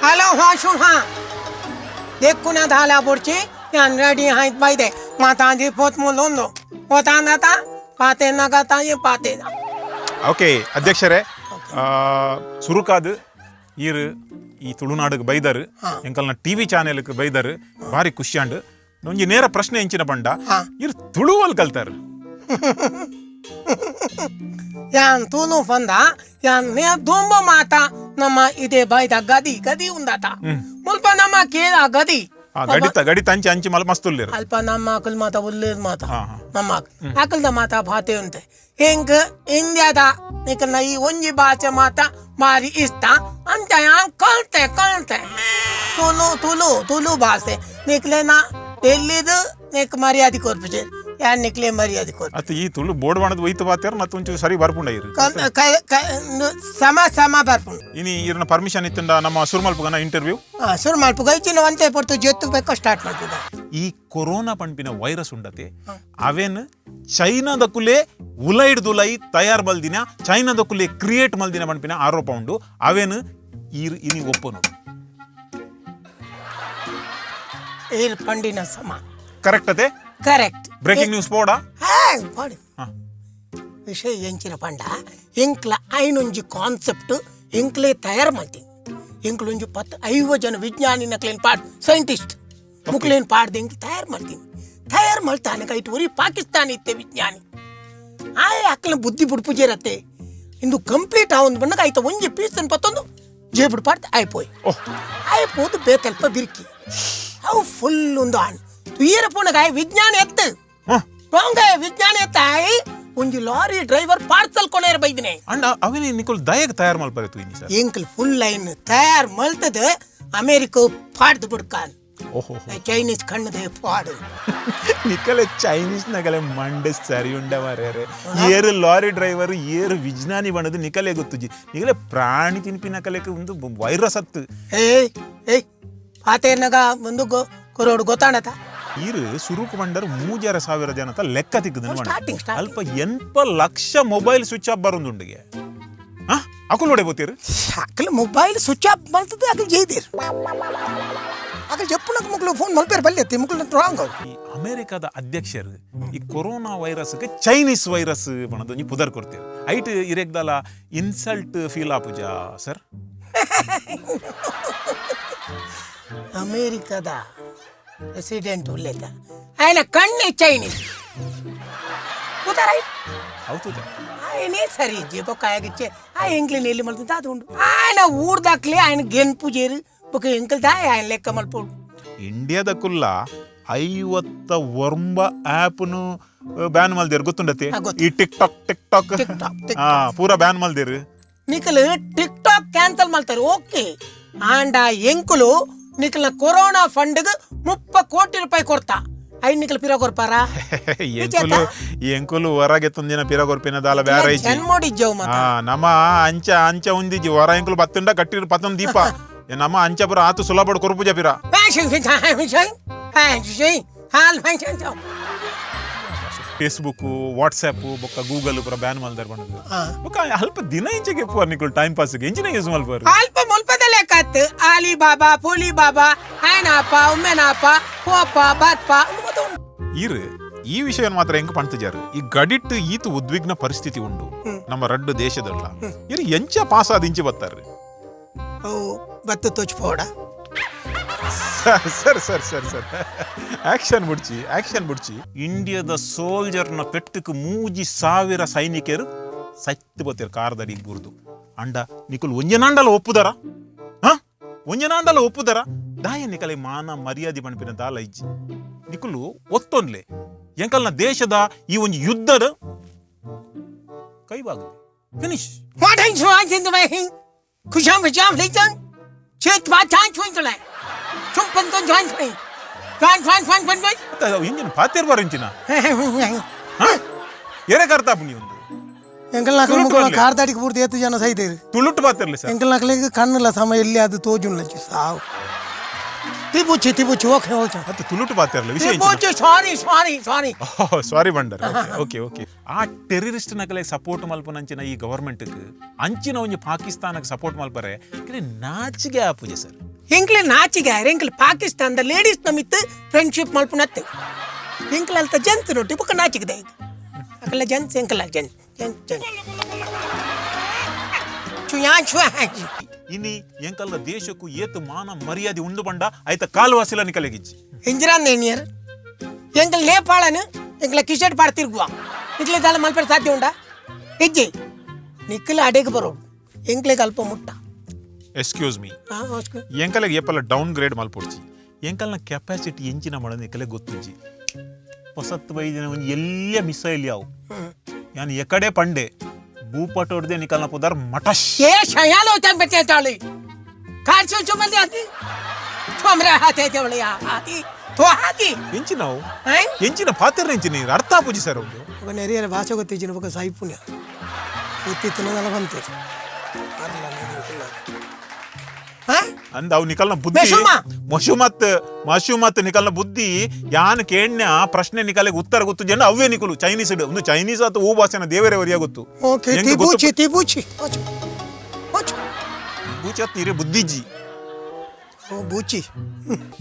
Hello, ಹಾ ಶು ಹಾ देखून झाल्या पुढची रेडी आहेत पाहिजे माताजी पोत मुलोंदो पोतांदाता ಪಾತೆ ನಗತಾಯಿ ಪಾತೆ. ಓಕೆ ಅಧ್ಯಕ್ಷರೇ, ಸುರುಕಾದ್ ಈರ್ ಈ ತುಳುನಾಡಿಗೆ ಬೈದರು, ಎಂಕಲ್ನ ಟಿವಿ ಚಾನೆಲ್ಗೆ ಬೈದರು, ಭಾರಿ ಖುಷಿಯಾಂಡ್. ಒಂಜಿ ನೇರ ಪ್ರಶ್ನೆ ಎಂಚಿನ ಪಂಡ, ಇರ್ ತುಳುವಲ್ ಕಲ್ತಾರ? ಯಾನ್ ತುಳು ಪಂದ ಯಾನ್ ದುಂಬ ಮಾತ ನಮ್ಮ ಇದೇ ಬೈದ ಗದಿ ಗದಿ ಉಂದಾತ ಮುಲ್ಪ ನಮ್ಮ ಕೇಳ ಗದಿ. ಗಡಿತ ಗಡಿತ ಅಂಚಿ ಅಂಚಿ ಮಲ್ ಮಸ್ತ್ ಉಲ್ಲೇರು. ಅಲ್ಪ ನಮ್ಮ ಅಕಲ್ ಮಾತ ಉಲ್ಲೇರ್ ಮಾತ. ಹಾ, ಹಾ. ನಮ್ಮ ಅಕಲ್ದ ಮಾತ ಭಾತೆ ಉಂಟೆ ಹೆಂಗ್ ಇಂಡಿಯಾದ ನಿಕಲ್ನ ಈ ಒಂಜಿ ಭಾಷೆ ಮಾತ ಬಾರಿ ಇಷ್ಟ ಅಂತ ಯಾನ್ ಕಲ್ತೆ ಕಲ್ತೆ ತುಳು ತುಳು ತುಳು ಭಾಷೆ. ನಿಕ್ಲೆನ ಡೆಲ್ಲಿದು ನಿಕ್ ಮರ್ಯಾದೆ ಕೊರ್ಪುಜೆ, ಯಾನ್ ನಿಕ್ಲೆ ಮರ್ಯಾದೆ ಕೊರ್ಪು. ಅತ್ತ ಈ ತುಳು ಬೋರ್ಡ್ ಬಾಣದ ಒಯ್ತು ಬಾತೇರ್ ಮತ್ತು ಒಂಚೂರು ಸರಿ ಬರ್ಪುಂಡ ಇರು. ಸಮ ಸಮ ಬರ್ಪುಂಡು. ಇನಿ ಇರ್ನ ಪರ್ಮಿಷನ್ ಇತ್ತಂಡ ನಮ್ಮ ಸುರುಮಲ್ಪುಗನ ಇಂಟರ್ವ್ಯೂ. ಹಾ, ಶುರು ಮಲ್ಪುಗ. ಇಚ್ಚಿನ ಒಂತೆ ಪೊರ್ತು ಜೆತ್ತು ಬೇಕೋ ಸ್ಟಾರ್ಟ್ ಮಲ್ಪುಗ. ಈ ಕೊರೋನಾ ಪಂಪಿನ ವೈರಸ್ ಉಂಡತೆ, ಅವೇನ್ ಚೈನಾದಕುಲೆ ಉಲೈಡ್ ದುಲೈ ತಯಾರ್ ಮಲ್ದಿನ, ಚೈನಾದಕುಲೆ ಕ್ರಿಯೇಟ್ ಮಲ್ದಿನ ಪಂಪಿನ ಆರೋಪ ಉಂಡು. ಅವೇನ್ ಈರ್ ಇನಿ ಒಪ್ಪನು? ಏರ್ ಪಂಡಿನ ಸಮ. ಕರೆಕ್ಟ್ ಅದೇ? ಕರೆಕ್ಟ್. ಬ್ರೇಕಿಂಗ್ ನ್ಯೂಸ್ ಪೋಡಾ? ಪಾಡು. ವಿಷಯ ಎಂಚಿನ ಪಂಡ, ಎಂಕ್ಲ ಐನೊಂಜಿ ಕಾನ್ಸೆಪ್ಟ್ ಎಂಕ್ಲೆ ತಯಾರು ಮಲ್ತಿ. ಎಂಕ್ಲೊಂಜಿ 10 50 ಜನ ವಿಜ್ಞಾನಿ ನಕ್ಲೇನ್ ಪಾಡ್, ಸೈಂಟಿಸ್ಟ್ ಮುಕ್ಲೇನ್ ಪಾಡ್ದು ಎಂಕ್ಲು ತಯಾರು ಮಾಡ್ತೀನಿ. ತಯಾರು ಮಲ್ತಾನೆ ಐಟ್ ಒರಿ ಪಾಕಿಸ್ತಾನ ಇತ್ತೆ ವಿಜ್ಞಾನಿ. ಆಯ್ ಅಕ್ಲ ಬುದ್ಧಿ ಬುಡ್ಪುಜೇರತ್ತೆ. ಇಂದು ಕಂಪ್ಲೀಟ್ ಆವೊಂದು ಬಣ್ಣಗ ಆಯ್ತ ಒಂಜಿ ಪೀಸ್ ಪತ್ತೊಂದು ಜೇಬುಡು ಪಾಡ್ದು ಆಯ್ಪೋಯ್. ಆಯ್ಪೋದು ಬೇತಲ್ಪ ಬಿರ್ಕಿ ಅವು ಫುಲ್ ಒಂದು ಆಣ್ ತುಯ್ಯರ ಪೋನಗ ಆಯ್ ವಿಜ್ಞಾನಿ ಎತ್ತು ರಾಂಗ್. ವಿಜ್ಞಾನಿ ಎತ್ತ ಆಯ್ ಒಂಜಿ ಲಾರಿ ಡ್ರೈವರ್ ಪಾರ್ಸಲ್ ಕೊನೆಯರ್ ಬೈದಿನಿ. ಅಂಡ ಅವೇನೆ ನಿಕುಲ್ ದಯಗ್ ತಯಾರು ಮಲ್ಪರೆ ತೂಯಿನಿ ಸರ್. ಎಂಕಲ್ ಫುಲ್ ಲೈನ್ ತಯಾರ್ ಮಲ್ತದ ಅಮೇರಿಕ ಪಾಡ್ದು ಬಿಡ್ಕಾನ್. ಓಹೋ. ಚೈನೀಸ್ ಕಣ್ಣದೆ ಪಾಡು. ನಿಕಲೆ ಚೈನೀಸ್ ನಗಲೆ ಮಂಡೆ ಸರಿ ಉಂಡ ಮಾರ್ಯಾರೆ. ಏರು ಲಾರಿ ಡ್ರೈವರ್ ಏರು ವಿಜ್ಞಾನಿ ಬಣ್ಣದು ನಿಕಲೆ ಗೊತ್ತುಜಿ. ನಿಕಲೆ ಪ್ರಾಣಿ ತಿನ್ಪಿನ ಕಲೆಕ್ ಒಂದು ವೈರಸ್ ಅತ್ತು. ಏಯ್ ಏಯ್, ಪಾತೇನಗ ಒಂದು ಕೊರೋಡು ಗೊತ್ತಾಣತ. ಈರು ಸುರುಕು ಬಂಡರ್ 3,500 ಜನತ ಲೆಕ್ಕ ತಿಕ್ಕದ. Starting, starting. ಅಲ್ಪ 80 ಲಕ್ಷ ಮೊಬೈಲ್ ಸ್ವಿಚ್ ಆಫ್ ಬರೋದುಂಡಿಗೆ ಅಕುಲ್ ನೋಡೆ ಬೋತೀರು. Akal mobile switch off ಮಲ್ತದ Akal ಜೈದೇರು. Akal ಜಪ್ಪುನಕ ಮುಕ್ಲು phone ಮಲ್ಪೇರು ಬಲ್ಲೆ ಮುಕ್ಲು ರಾಂಗ್ ಅವು. ಈ ಅಮೆರಿಕದ ಅಧ್ಯಕ್ಷರು ಈ ಕೊರೋನಾ ವೈರಸ್ಗೆ ಚೈನೀಸ್ ವೈರಸ್ ಬಣದ ಒಂಜಿ ಪುದರ್ ಕೊಡ್ತೀರು. ಐಟ್ ಇರೆಗ್ದಲ ಇನ್ಸಲ್ಟ್ ಫೀಲ್ ಆಪುಜಾ ಸರ್? ಅಮೇರಿಕದ ಪ್ರೆಸಿಡೆಂಟ್ ಉಲ್ಲೇಖ ఆయన ಕಣ್ಣೆ ಚೈನೀಸ್ ಗೊತ್ತಾರ. ಹೌದು. ఆయనే ಸರಿ ಬೊಕ್ಕ ಆಯಗಿಚ್ಚೆ ಆ ಎಂಕ್ಲಿನ ಎಲ್ಲಿ ಮಲ್ತದ ಅದು ಉಂಡು. ఆయన ಊರ್ದಾಕ್ಲೆ ఆయన ಗೆನ್ಪು ಜೇರು ಬೊಕ್ಕ ಎಂಕಲ್ ದಾಯ ఆయన ಲೆಕ್ಕ ಮಲ್ಪೋಡು. ಇಂಡಿಯಾದ ಕುಲ್ಲ 59 ಆ್ಯಪ್ನು ಬ್ಯಾನ್ ಮಲ್ದೇರು ಗೊತ್ತುಂಡತಿ? ಹಾ, ಗೊತ್ತು. ಈ tick tock, tick talk. Tick talk, tick. ಹಾ, ಪೂರ ಬ್ಯಾನ್ ಮಲ್ದೇರು. ನಿಕಲ್ ಟಿಕ್ ಟಾಕ್ ಕ್ಯಾನ್ಸಲ್ ಮಲ್ತಾರೆ ಓಕೆ, ಆಂಡ ಎಂಕುಲು ನಿಕಲ್ನ ಕೊರೋನಾ ಫಂಡ್ಗ್ 30 ಕೋಟಿ ರೂಪಾಯಿ ಕೊಡ್ತಾ. ಐನ್ ನಿಕಲ್ ಪಿರ ಕೊರ್ಪಾರ? ಎಂಕುಲು ಎಂಕುಲು ಹೊರಗೆ ತುಂದಿನ ಪಿರ ಕೊರ್ಪಿನ ದಾಲ ಬ್ಯಾರ ಐಜಿ. ಜನ್ಮೋಡಿಜ್ಜವು ಮತ. ಹಾ, ನಮ್ಮ ಅಂಚ ಅಂಚ ಉಂದಿಜಿ. ಹೊರ ಎಂಕುಲು ಬತ್ತುಂಡ ಕಟ್ಟಿರು ಪತ್ತೊಂದು ದೀಪ. ಏ, ನಮ್ಮ ಅಂಚ ಪುರ ಆತು ಸುಲಭ ಕೊರ್ಪುಜ ಪಿರ. ಫೇಸ್ಬುಕ್, ವಾಟ್ಸ್ಆಪ್ ಬೊಕ್ಕ ಗೂಗಲ್ ಪೂರ ಬ್ಯಾನ್ ಮಲ್ದಾರ್ ಬಣ್ಣದು. ಬೊಕ್ಕ ಅಲ್ಪ ದಿನ ಇಂಚೆಗೆ ಪೂರ ನಿಕುಲು ಟೈಮ್ ಪಾಸ್ ಎಂಚಿನ ಯೂಸ್ ಮಲ್ಪರು? ಅಲ್ಪ ಮುಲ್ಪದ ಲೆಕ್ಕತ್ ಆಲಿ ಬಾಬಾ ಪೋಲಿ ಬಾಬಾ ಆಯನಪ್ಪ ಉಮ್ಮೆನಪ್ಪ ಪೋಪ ಬಾತ್ಪ. ಈರು ಈ ವಿಷಯ ಮಾತ್ರ ಹೆಂಗ್ ಪಣ್ತಿಜಾರು? ಈ ಗಡಿಟ್ಟು ಈತ ಉದ್ವಿಗ್ನ ಪರಿಸ್ಥಿತಿ ಉಂಡು ನಮ್ಮ ರಡ್ಡು ದೇಶದಲ್ಲ, ಇರು ಎಂಚ ಪಾಸ್ ಆದ ಇಂಚೆ ಬತ್ತಾರೆ? ಅವು ಬತ್ತು ತೋಚ್ಪೋಡ. Sir sir sir sir, action ಬುಡ್ಚಿ, action ಬುಡ್ಚಿ. ಇಂಡಿಯಾದ ಸೋಲ್ಜರ್ನ ಪೆಟ್ಟಕ್ಕೆ 3,000 ಸೈನಿಕರು ಸತ್ತು ಬತ್ತೀರು ಕಾರ್ದಡಿ ಬುರ್ದು. ಅಂಡ ನಿಕುಲ್ ಒಂಜನಾಂಡಲ ಒಪ್ಪುದರ? ಹಾ, ಒಂಜನಾಂಡಲ ಒಪ್ಪುದರ? ದಾಯ ನಿಕಲೆ ಮಾನ ಮರ್ಯಾದೆ ಪನ್ಪಿನ ದಾಲ ಇಜ್ಜಿ ನಿಕುಲು? ಒತ್ತೊನ್ಲೆ, ಎಂಕಲ್ನ ದೇಶದ ಈ ಒಂದು ಯುದ್ಧದ ಕೈಬಾಗುದೆ ಫಿನಿಶ್. 我听说现在苦想不想来争，去把枪穿出来，从本东穿出来，穿穿穿穿穿。 ಇಂಜಿನ ಪಾತೇರ್ ಬಾರ ಇಂಚಿನ ಏರೆ ಕರ್ತಾಪು ನೀವು ಒಂದು. ಎಂಕಲ್ ನಕಲು ಮುಕ್ಕಲ ಕಾರ್ದಾಡಿಗೆ ಪೂರ್ತಿ ಎತ್ತು ಜನ ಸೈತೇರು. ತುಳುಟ್ಟು ಪಾತಿರ್ಲಿ ಸರ್. ಎಂಕಲ್ ನಕಲಿಗೆ ಕಣ್ಣುಲ ಸಮ ಎಲ್ಲಿ ಅದು ತೋಜುಲ್ಲ ಸಾವು. ತಿಬುಚಿ ತಿಬುಚಿ, ಓಕೆ ಓಕೆ. ಮತ್ತೆ ತುಳುಟ್ಟು ಪಾತಿರ್ಲಿ ವಿಷಯ? ತಿಬುಚಿ, ಸಾರಿ ಸಾರಿ ಸಾರಿ. ಸಾರಿ ಬಂಡರ್, ಓಕೆ ಓಕೆ. ಆ ಟೆರರಿಸ್ಟ್ ನಕಲೆ ಸಪೋರ್ಟ್ ಮಲ್ಪನಂಚಿನ ಈ ಗವರ್ಮೆಂಟ್ ಅಂಚಿನ ಒಂಜಿ ಪಾಕಿಸ್ತಾನಕ್ಕೆ ಸಪೋರ್ಟ್ ಮಲ್ಪರೆ ಕಿಲೆ ನಾಚಿಗೆ ಆಪುಜೆ ಸರ್? ಎಂಕ್ಲೆ ನಾಚಿಗೆ ಎಂಕ್ಲೆ ಪಾಕಿಸ್ತಾನದ ಲೇಡೀಸ್ ನಮಿತ್ತು ಫ್ರೆಂಡ್ಶಿಪ್ ಮಲ್ಪುನತ್ತೆ ಎಂಕ್ಲ ಅಲ್ತ ಜೆಂಟ್ಸ್ ರೊಟ್ಟಿ ಬೊಕ್ಕ ನಾಚಿಗಿದೆ ಅಕಲ್ಲ ಜೆಂಟ್ಸ್ ಎಂಕಲ gents gents gents ಚುಯಾ ಚುಯಾ. ಇನಿ ಎಂಕಲ್ಲ ದೇಶಕ್ಕೂ ಏತು ಮಾನ ಮರ್ಯಾದೆ ಉಂಡು ಬಂಡ ಆಯ್ತ ಕಾಲ್ವಾಸಿಲ ನಿಕಲೆಗಿಜ್ಜಿ. ಇಂಜಿರಾನ್ ಏನಿಯರ್ ಎಂಕಲ್ ನೇಪಾಳನು ಎಂಕ್ಲ ಕಿಶೆಟ್ ಪಾಡ್ತಿರ್ಗುವ ನಿಕ್ಲೆ ದಾಲ ಮಲ್ಪರೆ ಸಾಧ್ಯ ಉಂಡಾ ಇಜ್ಜಿ ನಿಕ್ಕಲ ಅಡೆಗೆ ಬರೋಡು ಎಂಕ್ಲೆಗೆ ಅಲ್ಪ ಮುಟ್ಟ. ಎಕ್ಸ್ಕ್ಯೂಸ್ ಮೀ, ಹಾ ಓಸ್ಕು. ಎಂಕಲೆಗೆ ಏಪಲ್ಲ ಡೌನ್ ಗ್ರೇಡ್ ಮಲ್ಪೊಡ್ಚಿ. ಎಂಕಲ್ನ ಕೆಪಾಸಿಟಿ ಎಂಚಿನ ಮಾಡ ನಿಕಲೆ ಗೊತ್ತುಜ್ಜಿ. ಹೊಸತ್ ಬೈದಿನ ಒಂಜಿ ಎಲ್ಲ ಮಿಸೈಲ್ ಯಾವು ಯಾನ್ ಎಕಡೆ ಪಂಡೆ ಭೂಪಟೋಡ್ದೆ ನಿಕಲ್ನ ಪುದರ್ ಮಟಶ್. ಏ ಶಯಾಲೋ ಚಂಬೆ ಚಾಳಿ ಕಾರ್ಸು ಚುಮಲ್ದಿ ಆತಿ ತೊಮ್ರೆ ಹಾತೆ ತೇವಳಿಯ ಹಾತಿ ತೋ ಹಾತಿ. ಎಂಚಿನವು ಹೈ ಎಂಚಿನ ಪಾತ್ರ ಎಂಚಿನ ನೀರು ಅರ್ಥ ಆಪುಜಿ ಸರ್ ಅವ್ರು. ఒక ನೆರಿಯರ ಭಾಷೆ ಗೊತ್ತಿಜ್ಜಿನ ಬೊಕ ಸೈಪುಣ್ಯ ಗೊತ್ತಿತ್ತು ಬಂತೆ ಅಂದ ಅವು ನಿಕಲ್ನ ಬುದ್ಧಿ ಮೆಶುಮ. ಮಶುಮತ್ ಮಶುಮತ್ ನಿಕಲ್ನ ಬುದ್ಧಿ ಯಾನ್ ಕೇಣ್ಯ ಪ್ರಶ್ನೆ ನಿಕಲೆಗೆ ಉತ್ತರ ಗೊತ್ತು ಜನ ಅವೇ ನಿಕಲು ಚೈನೀಸ್ ಒಂದು ಚೈನೀಸ್ ಆತ ಹೂ ಭಾಷೆನ ದೇವರೇ ವರಿಯ ಗೊತ್ತು. ಓಕೆ ಎಂಕ್ ಗೊತ್ತು. ತಿಬುಚಿ ತಿಬುಚಿ ಓಚು ಓಚು. ಬೂಚಿ ಅತ್ ಇರೆ ಬುದ್ಧಿಜ್ಜಿ. ಓ ಬೂಚಿ.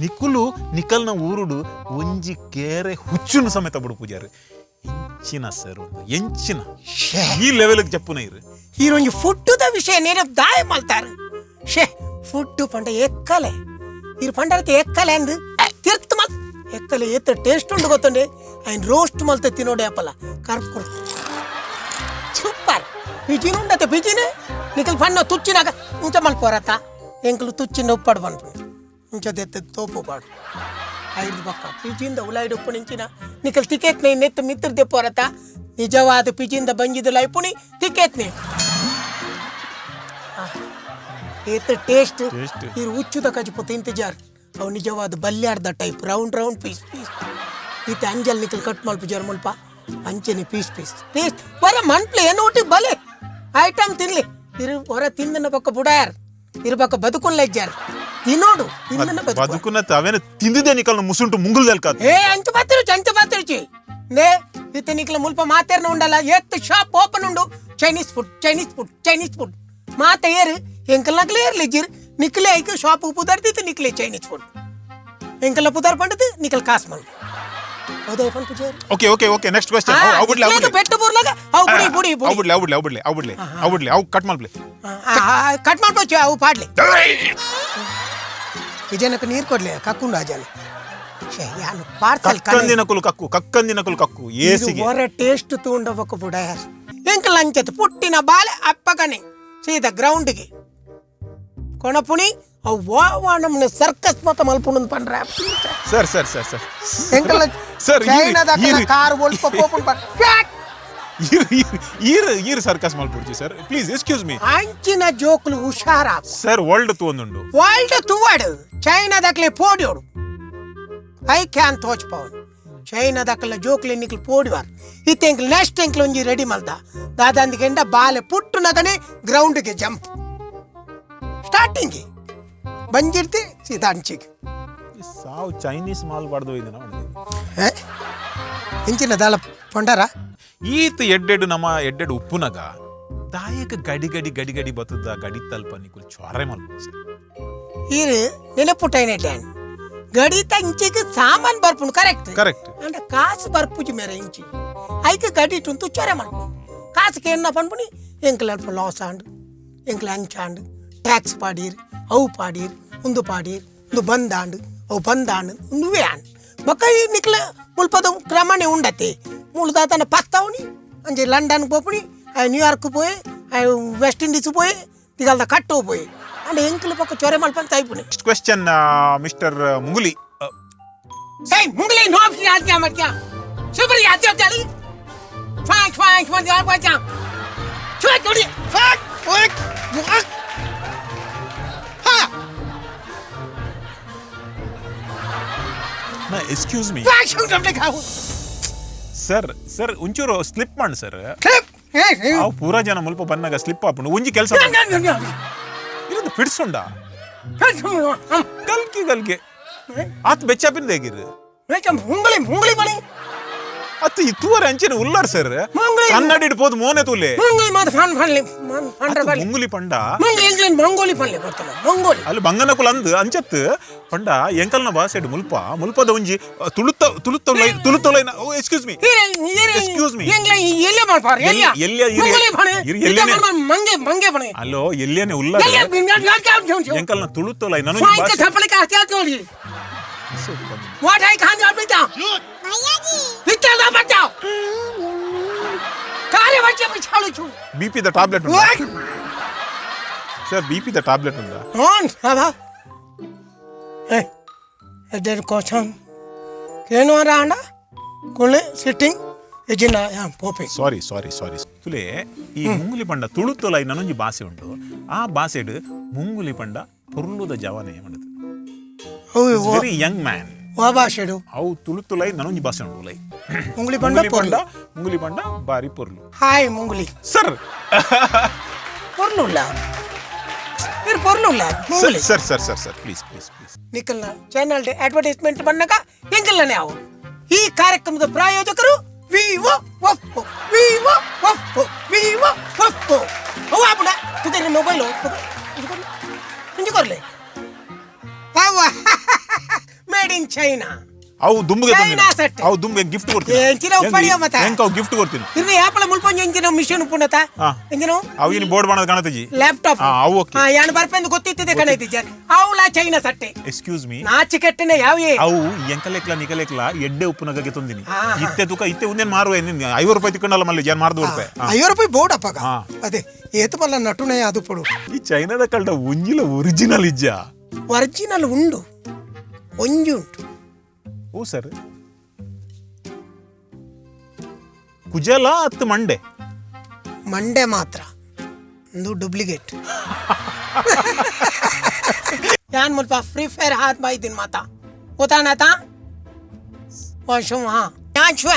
ನಿಕುಲು ನಿಕಲ್ನ ಊರುಡು ಒಂಜಿ ಕೇರೆ ಹುಚ್ಚುನು ಸಮೇತ ಬಿಡು ಪೂಜಾರಿ ಎಂಚಿನ ಸರ್ ಒಂದು ಎಂಚಿನ ಶೇ ಈ ಲೆವೆಲ್ಗೆ ಜಪ್ಪುನ ಇರು. ಈ ಒಂಜಿ ಫುಡ್ಡುದ ವಿಷಯ ನೇರ ದಾಯ ಮಲ್ತಾರು ಶೇ ಫುಡ್ ಪಂಡ ಎಕ್ಕಲೆ ಇರು ಪಂಡರತೆ ಎಕ್ಕಲೆ ಅಂದು ತಿರ್ತು ಮಲ್ ಎಕ್ಕಲೆ ಏತ ಟೇಸ್ಟ್ ಉಂಡು ಗೊತ್ತುಂಡೆ ఆయన ರೋಸ್ಟ್ ಮಲ್ತೆ ತಿನ್ನೋಡೆ ಅಪ್ಪಲ ಕರ್ಪುರ ಸೂಪರ್ ಪಿಜಿನ ಉಂಡತೆ ಪಿಜಿನ ನಿಕಲ್ ಫಣ್ಣ ತುಚ್ಚಿನಾಗ ಇಂಚ ಮಲ್ಪೋರತ ಎಂಕಲು ತುಚ್ಚಿನ ಉಪ್ಪಾಡು ಬಂತು ಇಂಚದೆತ್ತ ತೋಪು ಪಾಡು ಐದು ಪಕ್ಕ ಪಿಜಿಂದ ಉಲಾಯ್ಡು ಉಪ್ಪು ನಿಂಚಿನ ನಿಕಲ್ ತಿಕೇತ್ನೆ ನೆತ್ತು ಮಿತ್ರದೆ ಪೋರತ ನಿಜವಾದ ಪಿಜಿಂದ ಬಂಜಿದ ಲೈಪುಣಿ ತಿಕೇತ್ನೆ ಏತ ಟೇಸ್ಟ್. ಟೇಸ್ಟ್. ಇರು ಹುಚ್ಚುದ ಕಜಿಪು ತಿಂತಿಜಾರ್ ಅವು ನಿಜವಾದ ಬಲ್ಯಾರ್ದ type round round piece piece ಈತ ಅಂಜಲ್ ನಿಕಲ್ ಕಟ್ ಮಲ್ಪುಜಾರ್ ಮುಲ್ಪ ಅಂಚನೆ piece piece taste ಬರ ಮನ್ಪ್ಲೆ ಏನು ಒಟ್ಟಿ ಬಲೆ ಐಟಮ್ ತಿನ್ಲಿ ಇರು ಹೊರ ತಿಂದನ ಪಕ್ಕ ಬುಡಾಯಾರ್ ಇರು ಪಕ್ಕ ಬದುಕುಲ್ಲ ಇಜ್ಜಾರ್ ತಿನ್ನೋಡು ತಿಂದನ ಬದುಕು. ಬದುಕುನ ಅವೇನ ತಿಂದಿದೆ ನಿಕಲ್ನ ಮುಸುಂಟು ಮುಂಗುಲ್ದಲ್ ಕಾತ್. ಏ ಅಂಚು ಬತ್ತಿರುಚಿ ಅಂಚು ಬತ್ತಿರುಚಿ ನೇ ಇತ್ತ ನಿಕ್ಲ ಮುಲ್ಪ ಮಾತೇರ್ನ ಉಂಡಲ್ಲ ಎತ್ತು ಶಾಪ್ ಓಪನ್ ಉಂಡು Chinese food Chinese food Chinese food ಮಾತ ಏರು ಎಂಕಲ್ ನಕ್ಲೆ ಏರ್ಲಿ ಜಿರ್ ನಿಕ್ಲೆ ಐಕ್ ಶಾಪ್ ಪುದರ್ದಿತ್ತು ನಿಕ್ಲೆ ಚೈನೀಸ್ ಫುಡ್ ಎಂಕಲ್ಲ ಪುದರ್ ಪಂಡದು ನಿಕಲ್ ಕಾಸ್ ಮಲ್ ಹೌದಾ pump ಜೇರ್. Okay okay okay next question. ಅವು ಬಿಡ್ಲಿ ಅವು ಬಿಡ್ಲಿ. ಬೆಟ್ಟು ಬುರ್ಲಾಗ ಅವು ಬುಡಿ ಬುಡಿ ಅವು ಬುಡಿ. ಬಿಡ್ಲಿ ಅವು ಬಿಡ್ಲಿ ಅವು ಬಿಡ್ಲಿ ಅವು ಬಿಡ್ಲಿ ಅವು ಬಿಡ್ಲಿ ಅವು ಕಟ್ ಮಾಡ್ಲಿ. ಕಟ್ ಮಾಡ್ಬೋದು ಅವು ಪಾಡ್ಲಿ ವಿಜಯನಕ್ಕೆ ನೀರು ಕೊಡ್ಲಿ ಕಕ್ಕುಂಡು ಅಜಾನೆ ಛೇ ಯಾನು ಪಾರ್ಸಲ್. ಕಕ್ಕಂದಿನ ಕುಲು ಕಕ್ಕು ಕಕ್ಕಂದಿನ ಕುಲು ಕಕ್ಕು ಏಸಿಗೆ. ಹೊರ ಟೇಸ್ಟ್ ತೂಂಡಬೇಕು ಬುಡ ಎಂಕಲ್ ಅಂಚತ್ ಪುಟ್ಟಿನ ಬಾಲೆ ಅಪ್ಪಗನೆ ಸೀದಾ ಗ್ರೌಂಡ್ಗೆ ಕೊಣಪುಣಿ ಅವು ವಾ ನಮ್ಮನ್ನ ಸರ್ಕಸ್ ಮತ ಮಲ್ಪುಣಂದು ಪಂಡ್ರ. Sir sir sir sir ಎಂಕಲ್ sir ಚೈನಾದ car ಒಲ್ಪ ಪೋಪುನ್ ಈರ್ ಈರ್ ಸರ್ಕಸ್ ಮಲ್ಪುಡ್ಚಿ sir please excuse me. ಅಂಚಿನ ಜೋಕ್ಲು ಹುಷಾರ. ಸರ್ ವರ್ಲ್ಡ್ ತೂಂದುಂಡು. ವರ್ಲ್ಡ್ ತುವಾಡು ಚೈನಾದಕ್ಲೆ ಪೋಡಿಯೋಡು I can ತೋಚ್ಪವನ್ ಚೈನಾದಕ್ಲ ಜೋಕ್ಲೆ ನಿಕ್ಲು ಪೋಡಿವಾರ್ ಇತ್ತೆ ಎಂಕ್ಲು ನೆಕ್ಸ್ಟ್ ಎಂಕ್ಲು ಒಂಜಿ ರೆಡಿ ಮಲ್ದ ದಾದಂದಿಗೆಂಡ ಬಾಲೆ ಪುಟ್ಟು ನಗನೆ ಗ್ರೌಂಡ್ಗೆ ಜಂಪ್ ಸ್ಟಾರ್ಟಿಂಗ್ ಬಂಜಿರ್ತಿ ಸೀದಾ ಅಂಚಿಗೆ. ಸಾವು ಚೈನೀಸ್ ಮಾಲ್ ಬಾರ್ದು ಇದನ್ನ ಏ ಇಂಚಿನ ದಾಲ ಪೊಂಡಾರ. ಈತ ಎಡ್ಡೆಡು ನಮ್ಮ ಎಡ್ಡೆಡು ಉಪ್ಪುನಗ ದಾಯಕ ಗಡಿ ಗಡಿ ಗಡಿ ಗಡಿ ಬತ್ತದ ಗಡಿ ತಲ್ಪ ನಿಕುಲ್ ಚ್ವಾರೆ ಮಲ್ಪು ಸರ್. ಈರು ನೆನಪುಟ್ಟೈನೆ ಡ್ಯಾನ್ ಗಡಿತ ಇಂಚಿಗೆ ಸಾಮಾನ್ ಬರ್ಪುಂಡು ಕರೆಕ್ಟ್ ಕರೆಕ್ಟ್. ಅಂದ್ರೆ ಕಾಸು ಬರ್ಪುಜಿ ಮೇರೆ ಇಂಚಿ ಐಕ್ ಗಡಿ ಟುಂತು ಚೊರೆ ಮಲ್ಪು ಕಾಸುಗೆ ಎನ್ನ ಪನ್ಪುನಿ ಎಂಕ್ಲ ಅಲ್ಪ ಲಾಸ್ ಆಂಡ್ ಎಂಕ್ಲ ಅಂಚಾಂಡ್ ಟ್ಯಾಕ್ಸ್ ಪಾಡೀರ್ ಅವು ಪಾಡೀರ್ ಉಂದು ಪಾಡೀರ್ ಉಂದು ಬಂದಾಂಡ್ ಅವು ಬಂದಾಂಡ್ ಉಂದುವೇ ಆಂಡ್ ಬೊಕ್ಕ ಈ ನಿಕ್ಲ ಮುಲ್ಪದ ಕ್ರಮನೇ ಉಂಡತೆ ಮುಳ್ದಾತನ ಪತ್ತವನಿ ಅಂಚೆ ಲಂಡನ್ ಪೋಪುನಿ ಆಯ್ ನ್ಯೂಯಾರ್ಕ್ ಪೋಯಿ ಆಯ್ ವೆಸ್ಟ್ ಇಂಡೀಸ್ ಪೋಯಿ ತಿಗಲ್ದ ಕಟ್ಟೋ ಪೋಯಿ ಅಂಡ್ ಎಂಕ್ಲ ಪಕ್ಕ ಚೊರೆ ಮಲ್ಪಂತ ಐಪುನಿ. Next question mister Munguli. ಏಯ್ ಮುಂಗ್ಲಿ ನೋ ಯಾತ್ಯಾ ಮತ್ಯಾ ಸುಬ್ರಿ ಯಾತ್ಯಾ ಚಾಲಿ ಫಾಂಕ್ ಫಾಂಕ್ ಫಾಂಕ್ ಯಾರ್ ವಾಚಾ ಚುವಾ ಚುಡಿ ಫಾಂಕ್ ಫಾಂಕ್ ಫಾಂಕ್ ಹಾ. ನಾ ಎಕ್ಸ್ಕ್ಯೂಸ್ ಮೀ. ಫಾಂಕ್ ಶು ಡಬ್ಲೆ ಖಾವು. ಸರ್ ಸರ್ ಒಂಚೂರು ಸ್ಲಿಪ್ ಮಾಡಿ ಸರ್. ಕ್ಲಿಪ್ ಏ ಅವು ಪೂರಾ ಜನ ಮುಲ್ಪ ಬನ್ನಾಗ ಸ್ಲಿಪ್ ಆಪುಂಡು ಒಂಜಿ ಕೆಲಸ ಇರೋದು ಫಿಡ್ಸುಂಡ ಗಲ್ಕಿ ಗಲ್ಗೆ ಆತ್ ಬೆಚ್ಚಾಪಿಂದ ಹೇಗಿರು. ಮುಂಗ್ಲಿ ಮುಂಗ್ಲಿ ಬಳಿ. ಅತ್ತ ಈ ತೂವರೆ ಅಂಚಿನ ಉಲ್ಲಾರ್ ಸರ್. ಮುಂಗ್ಲಿ. ಕನ್ನಡಿಡ್ ಪೋದು ಮೋನೆ ತೂಲೆ. ಮಂಗೋಲಿ ಮಾತ ಫನ್ ಫನ್ಲಿ ಫಂಡ್ರ ಬಲ್ಲಿ. ಮುಂಗುಲಿ ಪಂಡ ಮಂಗ್ ಎಂಗ್ಲೇನ್ ಮಂಗೋಲಿ ಫನ್ಲಿ ಬರ್ತಾನ ಮಂಗೋಲಿ. ಅಲ್ಲಿ ಬಂಗನಕುಲ ಅಂದ್ ಅಂಚತ್ ಪಂಡ ಎಂಕಲ್ನ ಭಾಷೆಡ್ ಮುಲ್ಪ ಮುಲ್ಪದ ಒಂಜಿ ತುಳುತ್ತ ತುಳುತ್ತ ತುಳುತ್ತ ಲೈನ್. ಓ, ಎಕ್ಸ್ಕ್ಯೂಸ್ ಮೀ, ಎಕ್ಸ್ಕ್ಯೂಸ್ ಮೀ. ಎಂಗ್ಲೇ ಎಲ್ಲೇ ಮಾಡ್ಪಾರ ಎಲ್ಲಿಯ? ಎಲ್ಲಿಯ ಮಂಗೋಲಿ ಫಣೆ. ಇರು ಎಲ್ಲಿನೇ? ಮಂಗೆ ಮಂಗೆ ಫಣೆ. ಅಲ್ಲೋ, ಎಲ್ಲಿಯನೆ ಉಲ್ಲ ಎಂಕಲ್ನ ತುಳುತ್ತ ಲೈನ್ ನನೊಂಜಿ ಫಾಯ್ಕ ಭಾಷೆ ಥಪ್ಪಳಿಕ ಹತ್ಯಾತೋಲಿ what I Khan ಜಾಬಿತಾ ವಿತ್ತಲ ಬಚಾವ್ ಕಾರ್ಯ ಬಚ್ಚೆ ಬಿಚಾಳು ಚು. ಬಿಪಿ the tablet ಉಂಟಾ ಸರ್? ಬಿಪಿ the tablet ಉಂಟಾ? ಹಾನ್ ಹವಾ ಏ ಎದರ್ ಕೋಚನ್ ಕೇನು ಆಂಡ ಕುಳೆ ಸಿಟ್ಟಿಂಗ್ ಎಜಿನ ಯಾ ಪೋಪೆ. ಸಾರಿ ಸಾರಿ ಸಾರಿ ತುಲೆ, ಈ ಮುಂಗುಲಿ ಪಂಡ ತುಳುತ್ತೊಲ ನನೊಂಜಿ ಭಾಷೆ ಉಂಟು. ಆ ಭಾಷೆಡ್ ಮುಂಗುಲಿ ಪಂಡ ಪೊರ್ಲುದ ಜವನೆ ಮಾಡೋದು. ಅವು ವೆರಿ ಯಂಗ್ ಮ್ಯಾನ್. ವಾ ಭಾಷೆಡು? ಅವು ತುಳುತ್ತೊಲೈ ನನೊಂಜಿ ಭಾಷೆ ಉಂಟು ಲೈ. ಮುಂಗುಲಿ ಪಂಡ ಮುಂಗುಲಿ ಪಂಡ ಪೊರ್ಲು. ಮುಂಗುಲಿ ಪಂಡ ಬಾರಿ ಪೊರ್ಲು. ಹಾಯ್ ಮುಂಗುಲಿ. ಸರ್. ಪೊರ್ಲುಲ್ಲ ಇರ್ ಪೊರ್ಲುಲ್ಲ ಮುಂಗುಲಿ. Sir sir sir sir, please please please. ನಿಖಲ್ನ channel advertisement ಬಂದಾಗ ಎಂಕಲ್ನೇ ಅವು. ಈ ಕಾರ್ಯಕ್ರಮದ ಪ್ರಾಯೋಜಕರು Vivo Oppo, Vivo Oppo, Vivo Oppo. ಅವು ಆಪುಡ ತುದೇರಿ ಮೊಬೈಲು ಇಂಜುಕೊರ್ಲೆ ಅವ ಮೇಡ್ ಇನ್ ಚೈನಾ. ಅವು ದುಂಬುಗೆ ಚೈನಾ ಸೆಟ್. ಅವು ದುಂಬುಗೆ ಗಿಫ್ಟ್ ಕೊಡ್ತೀನಿ. ಎಂಚಿನ ಉಪ್ಪಡಿಯ ಮತ? ಎಂಕ ಅವು ಗಿಫ್ಟ್ ಕೊಡ್ತೀನಿ. ಇರ್ರಿ ಆಪಲ ಮುಲ್ಪಂಜ ಎಂಚಿನ ಮಿಷನ್ ಉಪ್ಪುಂಡತ? ಹಾ. ಎಂಚಿನ? ಅವು ಇನ್ನು ಬೋರ್ಡ್ ಮಾಡೋದು ಕಾಣತಜಿ. ಲ್ಯಾಪ್ಟಾಪ್. ಹಾ, ಅವು ಓಕೆ. ಹಾ, ಯಾನ್ ಬರ್ಪೆಂದು ಗೊತ್ತಿತ್ತಿದೆ ಕಣೈತಿ ಅವುಲ ಚೈನಾ ಸಟ್ಟೆ. ಎಕ್ಸ್ಕ್ಯೂಸ್ ಮೀ. ನಾಚಿಕೆಟ್ಟಿನ ಯಾವ ಅವು ಎಂಕಲೆಕ್ಲ ನಿಕಲೆಕ್ಲ ಎಡ್ಡೆ ಉಪ್ಪುನಗಗೆ ತೊಂದಿನಿ. ಹಾ. ಇತ್ತೆ ತುಕ ಇತ್ತೆ ಉಂದೇನ್ ಮಾರುವ 50 ರೂಪಾಯಿ ತಿಕ್ಕಂಡಲ್ಲ ಮಲ್ಲಿ ಜನ ಮಾರ್ದು ರೂಪಾಯಿ. 50 ರೂಪಾಯಿ ಬೋರ್ಡ್ ಅಪ್ಪಗ. ಹಾ. ಅದೇ ಏತು ಮಲ್ಲ ನಟುನೆ ಅದು ಪಡು. ಈ ಚೈನಾದ ಕಳ್ಡ ಒಂಜಿಲ ಒರಿಜಿನಲ್ ಇಜ್ಜ? ಒರಿಜಿನಲ್ ಉಂಡು, ಒಂಜಿ ಉಂಟು. ಓ ಸರ್, ಕುಜಲ ಅತ್ತು ಮಂಡೆ? ಮಂಡೆ ಮಾತ್ರ ಒಂದು ಡೂಪ್ಲಿಕೇಟ್. ಯಾನ್ ಮುಲ್ಪ ಫ್ರೀ ಫೈರ್ ಹಾತ್ ಬಾಯ್ದಿನ್ ಮಾತಾ ಗೊತ್ತಾನಾತ. ಹಾ ಯಾನ್ ಶು.